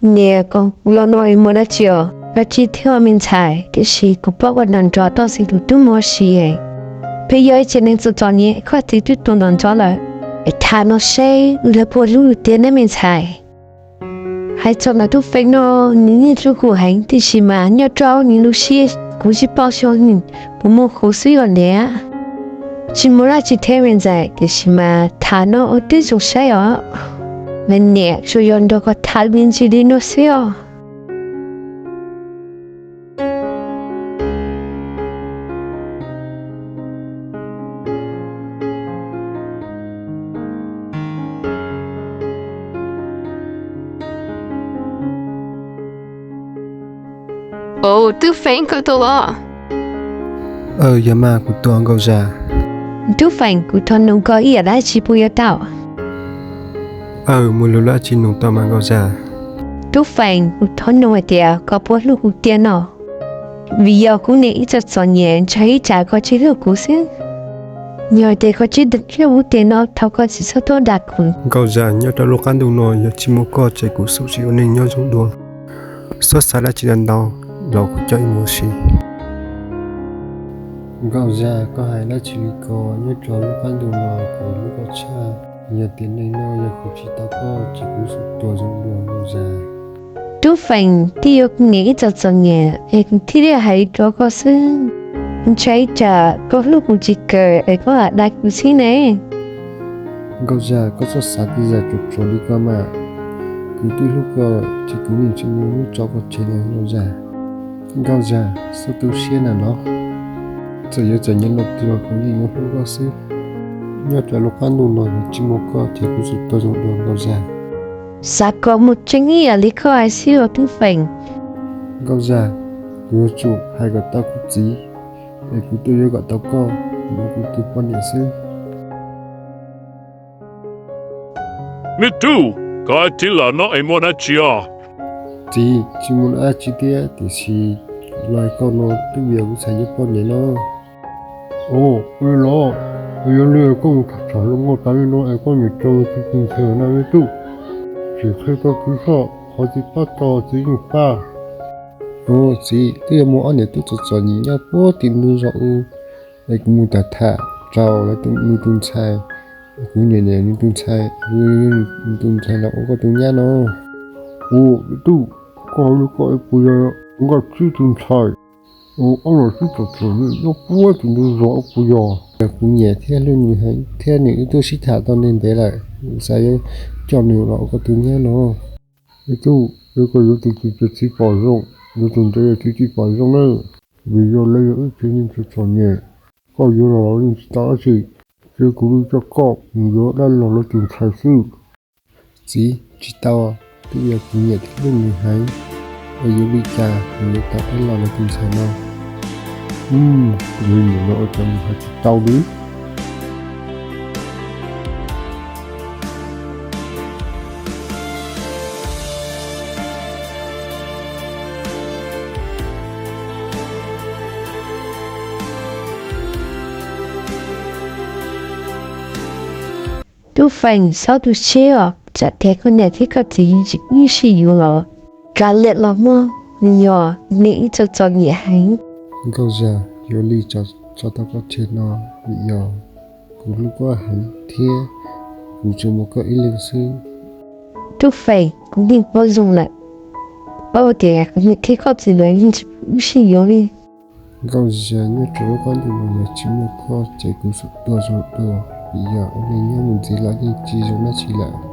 Niam, koj hu los no es muaj dab tsi os? Dab tsi thiab me ntxhais, tiam sis kuv paub koj nrog tus tub Mus Ua Si, peb yog ib tsev neeg txom txom nyem, koj txiv twb tuag ntaus nrov lawm. Es tham no seb wb lawv puas hlub tiag ne me ntxhais. Hais txog ntawm Tub Feem no, nws yeej hlub kuv heev, tiam sis mas nyob rau nws lub siab kuv tsis paub xyov nws puas muaj hauj lwm xwb os niam. Tsis muaj dab tsi thiab me ntxhais, tiam sis mas tham no twb zoo saib os. Mas niam, tsuas yog nrog koj tham me ntsis li no xwb os. Ua, Tub Feem, koj tuaj los? Aw, yog mas, kuv tuaj Nkauj Zaj. Tub Feem, kuv thov nug koj ib yam dab tsi puas yuav tau? Aw, muaj lus dab tsi nug tau mas Nkauj Zaj. Tub Feem, kuv thov nug hais tias koj puas hlub kuv tiag no? Vim yog kuv niam ib txwm txom nyem, ntshai ib tsam koj tsis hlub kuv xwb. Yog tias koj tsis hlub kuv tiag no, thov koj tsis txhob tuaj dag kuv. Nkauj Zaj, nyob rau lub qab ntuj no yog tsis muaj koj ces kuv xub tsis ua neej nyob zoo dua. Txhob xav dab tsi ntau ntau, los kuv coj wb mus ua si. Nkauj Zaj, koj hais dab tsi li ko? Nyob rau lub qab ntuj no kuv hlub koj tshaj. Yog tias neej no yog kuv tsis tau koj ces kuv xub tuag zoo dua Nkauj Zaj. Tub Feem, twb yog kuv niam ib txwm txom nyem es kuv thiaj li hais rau koj xwb. Ntshai ib tsam koj hlub kuv tsis kawg es koj lam dag kuv xwb ne. Nkauj Zaj, koj txhob xav tej yam ruam ruam li ko mas. Kuv twb hlub koj ces kuv yeej tsis muab wb tso koj tseg li Nkauj Zaj. Nkauj Zaj, txhob tu siab na los. Txawm yuav txom nyem los twg los kuv yeej yuav hlub koj xwb. Nyob rau lub qab ntuj no yog tsis muaj koj ces kuv xub tuag zoo dua Nkauj Zaj. Xav kom muaj tseeb ib yam li koj hais xwb os Tub Feem. Nkauj Zaj, kuv yuav tsum hais kom tau kuv txiv, es kuv thiaj yuav kom tau koj ua kuv tus poj niam xwb. Me tub, koj txiv los no es muaj dab tsi os? Txiv, tsis muaj dab tsi thiab, tiam sis los koj no twb vim yog kuv txhais yog poj niam no. Ua li los, yog li koj mus tham tham zoo nkauj tas li no es koj niam tso tsis tus ntxhais na me tub. Tsis qhia rau txiv soj, qhov txiv pab tau txiv yeej pab. Ua txiv, twb yog muaj ob niam tub txom txom nyem nyob puag tim ntug zos ub, es kuv mus tham tham rau lawv nws tus ntxhais, kuv niam niam nws tus ntxhais, nws tus ntxhais los ua koj tus nyab no. Ua tub, koj hais li ko es puas yog Nkauj Tswb tus ntxhais, ua ob niam tub txom txom nyem nyob puag tim ntug zos ub puas yog? Yog kuv nyiam thiab hlub nws heev thiab nws wb twb sib tham tau ntev ntev lawm, kuv xav yuav coj nws los ua koj tus nyab no. Me tub, es koj yuav tsum cia txiv pom zoo, yuav tsum nrhiav txiv tsis pom zoo na, vim yog lawv yog ib tsev neeg txom txom nyem, koj yuav los los yeej tsis tau dab tsi, ces kuv li coj koj mus yuav dab laug lawv tus ntxhais xwb. Txiv, tsis tau, twb yog kuv nyiam thiab hlub nws heev, es yuav li cas nws yuav tau dab laug lawv tus ntxhais no. Yog li no ua cas nws hais tsis tau li. Tub Feem, txhob tu siab os, txawm tias koj niam thiab koj txiv tsis sib yuav los kav liam los muaj, yog nej ib txwm txom nyem heev. Nkauj Zaj, yuav li tso tau koj tseg no, vim yog kuv hlub koj heev thiab kuv tsuas muaj koj ib leeg xwb. Tub Feem, kuv yeej paub zoo lawm, paub tias kuv niam thiab koj txiv lawv yeej tsis sib yuav li. Nkauj Zaj, nyob rau lub qab ntuj no yog tsis muaj koj ces kuv xub tuag zoo dua, vim yog ua neeg nyob mus ntxiv los yeej tsis zoo dab tsi lawm.